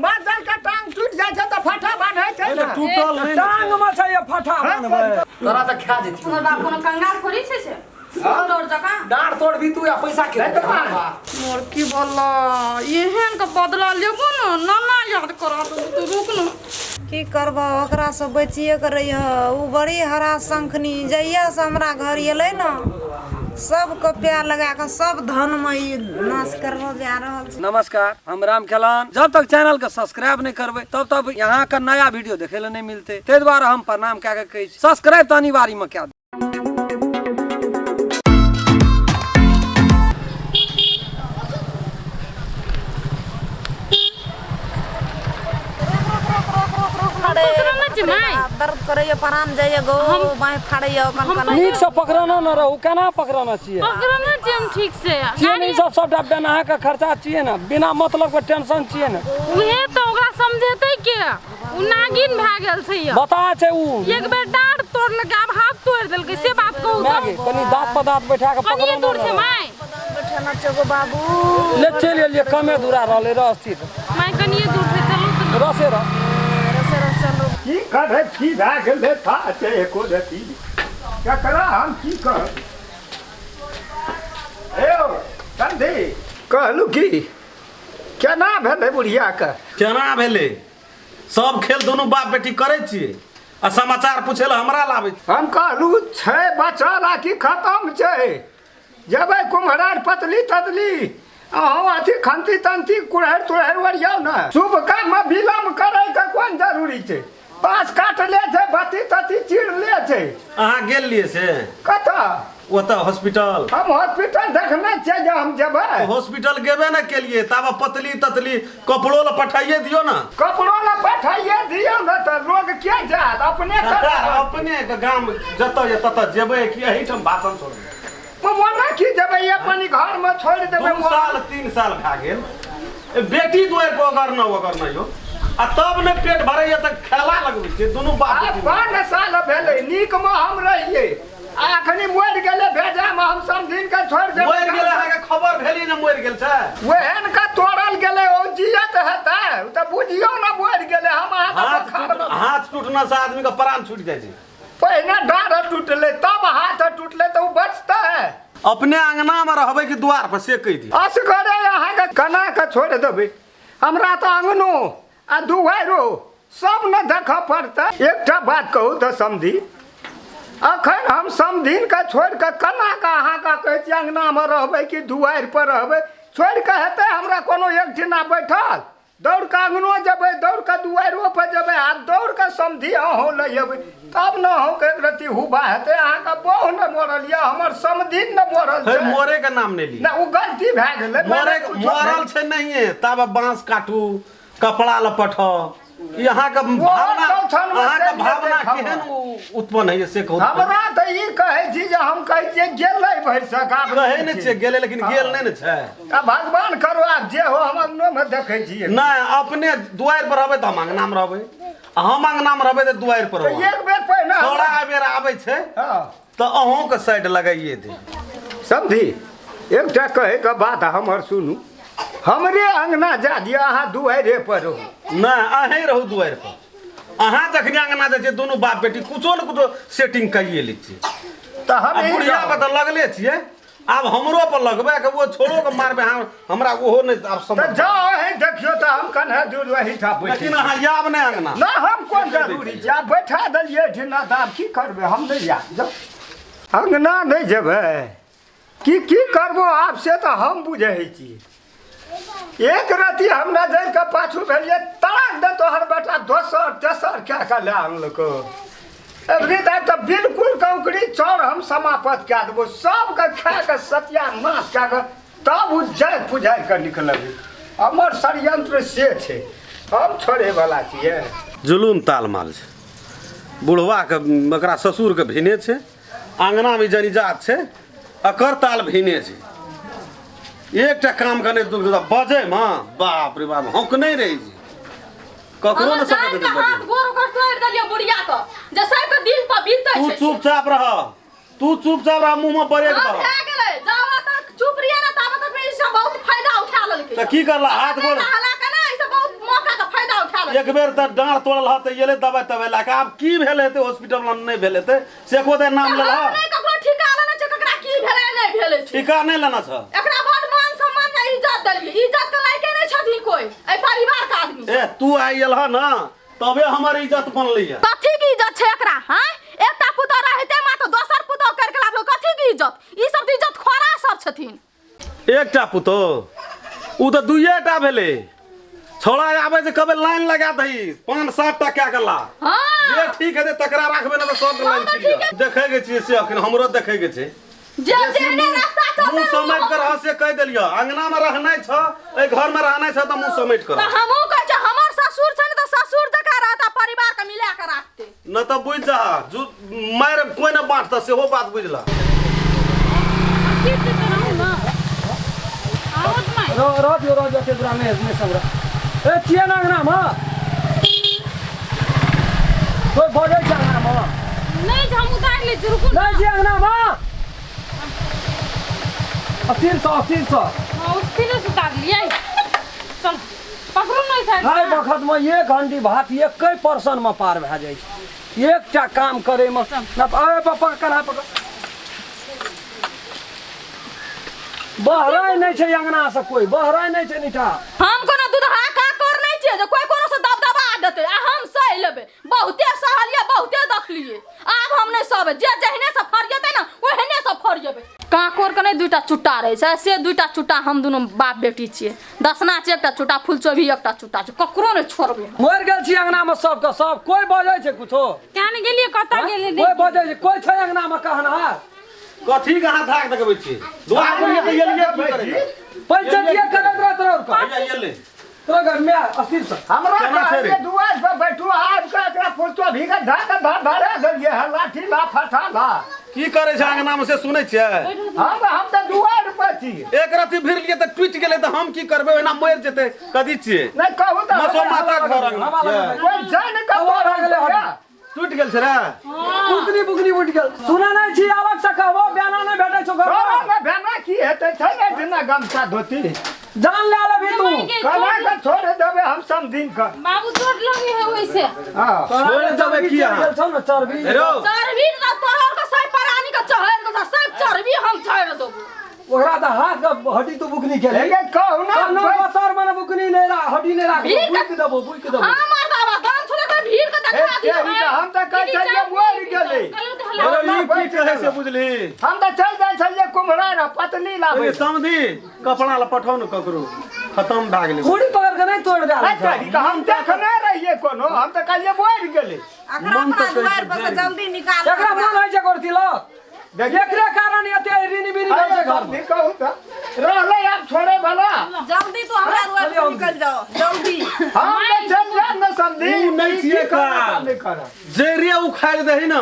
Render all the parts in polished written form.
बादल के टांग टूट जाइ छै तऽ फटा बान्है छै ने। टूटल नहि ने। टांग में छै ये फटा बान्हबै। तोरा तऽ खा जेती। हमर बाप कोनो कंगाल थोड़ी छै से तोर जकाँ। डाँड़ तोड़ भी तू या पैसा के नहीं तऽ मार। मोर की बोला एहन के बदला लेबो न नाना याद करा देबो तू रुक न। की करबह, ओकरासँ बचिए कऽ रहिह। ओ बड़ी हरा शंखनी जहियासँ हमरा घर एलै ने, सबके पैर लगा कऽ सब धनमे ई नाश करलो जा रहल छै। नमस्कार, हम राम खेलान। जब तक चैनल के सब्सक्राइब नहीं करबै तब तक यहाँ के नया वीडियो देखे ले नहीं मिलते, ताहि दुआरे हम प्रणाम कए के कहै छी, सब्सक्राइब तऽ अनिवार्य में कए दियौ। पकड़ने छी माय। दर्द करैया, परान जाइया गो, बाँहि फाड़ैया कन कन। नीक से पकड़ाना न रहू, केना पकड़ाना छियै? पकड़ने छी हम ठीक से। छियै ने, ई सब सबटा बेनाहा के खर्चा छियै ने, बिना मतलब के टेंशन छियै ने। उहे तऽ ओकरा समझेतै के, उ नागिन भए गेल छै यौ। बता छै उ। एक बेर डाँड़ तोड़लकै, आब हाथ तोड़ि देलकै, से बात कहू माय तऽ। गे, कनी दाँत पर दाँत बैठा के कनिये पकड़ाना दूर छै न। माय। बैठेना छै गो बाबू। ले चलि एलियै, कमे दूरा रहलै, रह स्थिर। माय कनिये दूर छै, चलू तऽ। रसे रह। रसे रस चलू। की करे, की भए गेलै था छै एको रति ककरा हम की कहब। हे यौ समधी, कहलू की केना भेलै बुढ़ियाके? केना भेलै? सब खेल दुनू बाप बेटी करै छियै आ समाचार पूछे लए हमरा लाबै छी। हम कहलू छै बचल आ कि खतम छै? जेबै कुम्हरार पतली ततली अहूँ अथी खंती तंती कुड़हरि तुड़हरि ओरियाउ ने। शुभ काममे विलम्ब करैके कोन जरूरी छै? बाँस काटले छै, बत्ती तत्ती चिरले छै। अहाँ गेल लिए से? कतऽ? ओतऽ हॉस्पिटल। हम हॉस्पिटल देखने छियै जे हम जेबै। हॉस्पिटल गेबे ने केलिए, ताबे पतली ततली कपड़ो लए पठाइए दियौ ने। कपड़ो लए पठाइए दियौ ने तऽ लोग के जायत? अपने सरकार करब। अपने के गाम जतऽ यऽ ततऽ जेबै कि एहिठाम भाषण छोड़बै? मोना की जेबै, अपन घर में छोड़ देबै। 2 साल 3 साल भए गेल, ए बेटी दुआरि पर ओगर न ओगर न यौ, आ तब ने पेट भरैया तऽ खेला लगबै छै दुनू बाप आ बेटी। 5 साल भेलै नीक में हम रहियै, आ अखनी मरि गेलै भेजा में हम समधिन के छोड़ देबै। मरि गेलै, अहाँके खबर भेली जे मरि गेल छै? ओहन के तोड़ल गेलै, ओ जियत हेतै? ओ तऽ बुझियौ ने मरि गेलै। हम अहाँके हाथ बोखार टूट हाथ टूटना से आदमी के प्राण छूटि जाइ छै। पहिने डाँढ़ टूटलै तब हाथ टूटलै तऽ ओ बचतै? अपने अंगना में रहबै कि द्वार पर से कहि दियौ। असगरे अहाँके केना के छोड़ि देबै? हमरा तऽ अंगनो आ दुआरो सब ने देखऽ पड़तै। एकटा बात कहू तऽ समधी, अखन हम समधिनके छोड़ि कऽ केना कऽ अहाँके कहै छियै अंगनामे रहबै कि दुआरि पर रहबै? छोड़ि कऽ हेतै हमरा कोनो एकठिना बैठल? दौड़ कऽ अंगनो जेबै, दौड़ कऽ दुआरिओ पर जेबै आ दौड़ कऽ समधी अहूँ लऽ अयबै, तब ने अहूँके एक रत्ती हुबा हेतै। अहाँके बहु ने मरल यऽ, हमर समधिन ने मरल हे छै। मरे के नाम नहि लिअ। ने ओ गलती भए गेलै। मरे कुछो मरल छै नहिये, तब बांस काटू, कपड़ा लपटो, ई अहाँके भावना, चौथन मे अहाँके चलि जेतै भावना खबर। केहन उत्पन्न होइए से कहू। हमरा तऽ ई कहै छी जे हम कहै छियै गेलै भरिसक, आब कहै नहि छियै गेलै, लेकिन गेल नहि ने छै। आ भगवान करो आब जे हो, हम अंगनोमे देखै छियै। नहि, अपने दुआरि पर रहबै तऽ हम अंगनामे रहबै, आ हम अंगनामे रहबै तऽ दुआरि पर तऽ रहबै। एक बेर पहिने छौड़ा बेर आबै छै हँ तऽ अहूँके साइड लगाइए दे। समझी, एकटा कहैके बात हमर सुनू, हमरे अंगना जा दिअ, अहाँ दुआरे पर रहू। नहि, अहीं रहू दुआरि पर। अहाँ जखनी अंगना जाइ छियै दुनू बाप बेटी कुछो ने कुछो सेटिंग कैये लै छियै। तऽ हम आ ई बुढ़िया पर तऽ लगले छियै, आब हमरो पर लगबै के ओ छोड़ो के मारबै हम, हमरा ओहो नहि आब समझ। तऽ जाउ अहीं देखियौ तऽ हम कन्हे दूर ओहिठाम बैठे लेकिन अहाँ आयब नहि अंगना। ना, हम कोन जरूरी छै? आब बैठा देलियै एहिठिना तऽ आब की करबै? हम नहि आयब, जाउ अंगना नहि जेबै। की की करबो आब से तऽ हम बुझै छी। एक रति हम नजर के पाछू भेलियै, तड़क दे तोहर बेटा दोसर तेसर कए कऽ लए आनलको। एबरी दाइ तऽ बिल्कुल कौकड़ी चाउर हम समाप्त कए देबो, सबके खा कऽ सत्यानाश कए कऽ तब ओ जारि पुजारि कऽ निकलबै। हमर षड्यंत्र से छै, हम छोड़ैवला छियै? जुलूम तालमाल छै बुढ़वाके, एकरा ससुरके भिने छै, आंगनामे जनीजात छै, एकर ताल भिने छै। एकटा काम के नहि दुख बजैमे, बाप रे बाप, हौंक नहि रहै छै ककरो। हमर ने जान सकत के हाथ गोड़ ओकर तोड़ि देलियै बुढ़िया के, जे सबके दिल पर बीतै तू छै। चुपचाप रह, तू चुपचाप रह, मुँह में ब्रेक आब दह। भए गेलै, जाबे तक चुप रहियै ने ताबे तक ई सब बहुत फायदा उठा लेलकै। तऽ की करला हाथ गोड़ हला के ने ई सब बहुत मौका के आबै एक बेर तऽ डाँड़ तोड़ल ह तऽ एलै दबाइ तबाइ लए कऽ आब की भेल हेतै हॉस्पिटल मे नहि भेल हेतै से एको दे नाम लेलह हम नहि ककरो ठिका लेने छै ककरा की भेलै नहि भेलै छै ठीका नहि लेना छ एकरा बड मान सम्मान आ इज्जत देलियै इज्जत के लायके नहि छथिन कोइ एहि परिवार के आदमी ए तू आइ एलह न तबे हमर इज्जत बनलै है कथी के इज्जत छै एकरा हाँ एकटा पुतोह रहते मात्र दोसर पुतोह करके लाबलो कथी के इज्जत ई सब तऽ इज्जत खोरा सब छथिन एकटा पुतोह उ तऽ दुइएटा भेलै छौड़ा आबै छै कबे लाइन लगा दही पाँच सात टा कए के ला हाँ जे ठीक हेतै तकरा राखबै ने तऽ सबके लाइन तऽ छिड़ ठीके। जायत। देखै के छियै से अखन हमरो देखै के छै जे जेहने रास्ता चलतै मुँह समेट कर रह से कहि देलियौ अंगना में रहनाइ छ एहि घर में रहनाइ छ तऽ मुँह समेट कर तऽ हमहूँ कहै छियै हमर ससुर छै ने तऽ ससुर जकाँ रहता परिवार के मिला के राखतै न तऽ बुझि जा जू मारि कोइ ने बाँटतह सेहो बात बुझलह रह दियौ रह दियौ तेतरा नहि नहि संग्रह ए छियै ने अंगनामे कोइ बजै छै अंगनामे नहि जे हम उतारि लै छी रुकू नहि छियै अंगनामे अस्थिरसँ अस्थिरसँ हँ स्थिरे से उतारलियै चल पकड़ू ने साइड एहि बखतमे एक हंडी भात एके पर्सनमे पार भए जाइ छै एकटा काम करैमे ना अरे पप्पा कन्हा पकड़ बहराइ नहि छै अंगनासँ कोइ बहराइ नहि छै नीठा हम कोनो दूधहा काकोर नहि छियै जे कोइ कोनो से दबदबा देतै आ हम सहि लेबै बहुते सहलियै बहुते देखलियै आब हम नहि सहबै जे जहने से फरियेतै ने ओहने से फरियेबै काकोर के नहि दूटा चुट्टा रहै छै से दूटा चुट्टा हम दुनू बाप बेटी छियै दसना छै एकटा चुट्टा फुलचोभी एकटा चुट्टा छै ककरो नहि छोड़बै हम। मरि गेल छी अंगनामे सबके सब कोइ बजै छै कुछो क्या ने गेलियै कतऽ गेलियै कोइ बजै छै कोइ छै अंगनामे कहनहार कथी के अहाँ धाक देखबै छी दुआर पर तऽ एलियै की करै लए? पंचायतिया करैत रहत रहो का हैया एलै तोरा घर में अस्थिर से हमरा केना छै रे? कहलियै दुआरि पर बैठू आबि कऽ एकरा फुर्सो भीगल धऽ कऽ धर धरा देलियै हँ लाठी ला फटा ला की करै छै अंगना मे से सुनै छियै हम तऽ दुआरि पर छी एक रत्ती भिड़ लियै तऽ टूटि गेलै तऽ हम की करबै ओहिना मरि जेतै कथी छियै नहि कहू तऽ मसो माता घर अंगना छियै कोइ जानि कऽ हवा भए गेलै हवा। टूटि गेल छै रे बुकनी बुकनी उठि गेल सुनै नहि छी अलग से कहबो बेना नहि भेटै छौ घर तोरा ने भेना की हेतै छै ने दिना गमछा धोती जान ले लेबही तू कना के छोड़ देबै हम समधिन के बाबू चोट लगे है वैसे हाँ छोड़ि देबै की अहाँ? गेल छौ ने चर्बी हेरो चर्बी न तोहर के सब प्राणी के चढ़ देबो सब चर्बी हम चढ़ देबो ओकरा तऽ हाथ के हड्डी तू बुकनी केले लेकिन कहू ना ना बतर मने बुकनी नहि रा हड्डी नहि राख भीड़ बुक देबो बुक देबो हाँ मर्दावा दाम छोड़े के भीड़ के देखा ए, दी हम तऽ कहै छलियै मरि गेलै हेरो ई की कहै से बुझली हम तऽ चलि जाइ छलियै कुम्हरा र पतली लाबै ए समधी कपड़ा ल पठाउ ने ककरो खतम भए गेलै मुड़ी पकड़ के नहि तोड़ दे अच्छा, हम देखने रहियै कोनो हम तऽ कहलियै मरि गेलै एकरा अपना दुआरि पर से जल्दी निकाल एकरा मन होइ छै करती ल एकरे कारण एते ऋणी बिरी भेल छै घर समधी कहू तऽ रहलै आब छोड़े वाला जल्दी तू हमरा दुआरि से निकल जाओ जल्दी हम तऽ चलि जायब ने समधी उ नहि ई छियै की करब, काल। हम नहि करब जड़िए उखाड़ि दही ने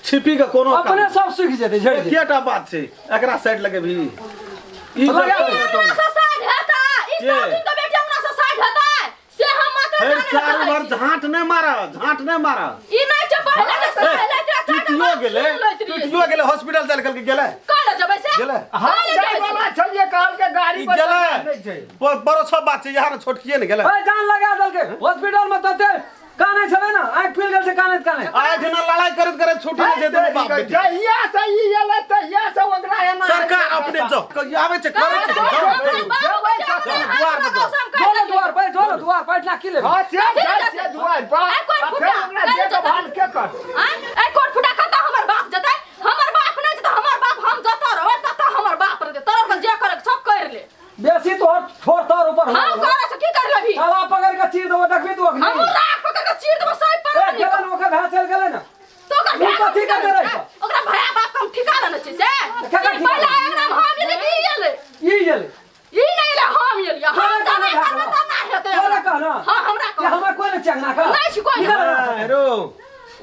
छिपी के कोनो काम अपने सब सुखि जेतै झड़ि जेतै एकेटा बात छै एकरा साइड लगेबही ई लगा जब दे। अंगना से साइड हेतै ई के? सब दिन के बेटी अंगना से साइड हेतै से हम मात्र फेर जाने चारू चाहै भर छी। झाँट नहि मारह झाँट नहि मारह ई नहि छै पहिले जे पहिले जे चारि टूटियो गेलै टूटियो गेलै हॉस्पिटल चल के गेलै कल जेबै से गेलै हम गेलै जाइ वाला छलियै कहलकै गाड़ी ई पर गेलै नहि छै बड़ो सब बात छै यहाँ छोटकिए ने गेलै ए जान लगा देलकै हॉस्पिटल में तते कानै छलै ने आँखि फुलि गेल छै कानैत कानैत आइ दिना लड़ाई करैत करैत छुट्टी नहि छै दुनू बाप बेटी जहिया से ई एलै तहिया से ओकरा एना सरकार अपने जाओ आबै छै करै छै जाओ, जाओ। जो ने दुआर पर जो ने दुआर पर एटला की लेबै हँ से जाइ छियै दुआरि पर आइ कोइ आ फेर फुटा, ओकरा काल्हि देखभाल के कर आइ कोन फुटा कतऽ हमर बाप जेतै हमर बाप नहि जेतै हमर बाप हम जतऽ रहबै ततऽ हमर बाप रहतै तोरा के जे करे सब कर ले बेसी तोहर ठोर तोहर ऊपर हो हम करे से की कर लेबी ताला पकड़ के चीर देबो देखबी तू अखनी हम राख पकड़ के चीर देबो सब ए पर गेलन ओकर भए चल गेलै ने तो ओकर तू भाय कथी करते रहै छौ? ओकरा भाय बाप के हम ठिका लेने छी से केकर ई ठिका पहिले लेने? एकदम हम एलियै कि ई एलै ई गेलै ई नहि एलै हम एलियै हम तोरे तऽ कहना नहि भए करबै गेलौ। तऽ नहि हेतै तोरे कहना हाँ हमरा कि कहना हमरा कोइ नहि चंगना का नहि छी कोइ निकल नहि। हे रो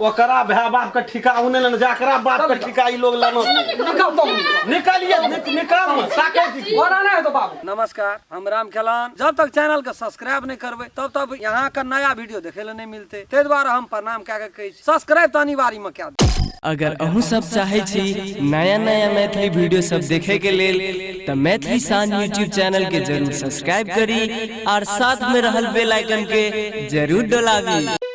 ओकरा भाय बाप के ठिका उ नहि लेने जकरा बाप के ठिका ई लोग लेना निकल तो निकालिए निकाल ने ताकै छी की? ओना नहि हेतौ बाबू नमस्कार हम राम खेलान जब तक चैनल के सब्सक्राइब नहीं करबै तब तक यहाँ के नया वीडियो देखे ले नहीं मिलते ताहि दुआरे हम प्रणाम कए के कहै छी सब्सक्राइब तऽ अनिवार्य में कए दियौ। अगर अहूँ सब चाहे छी नया नया मैथिली वीडियो सब देखे के लेल त मैथिली शान यूट्यूब चैनल के जरूर सब्सक्राइब करी और साथ में रहल बेल आइकन के जरूर डोलाबी।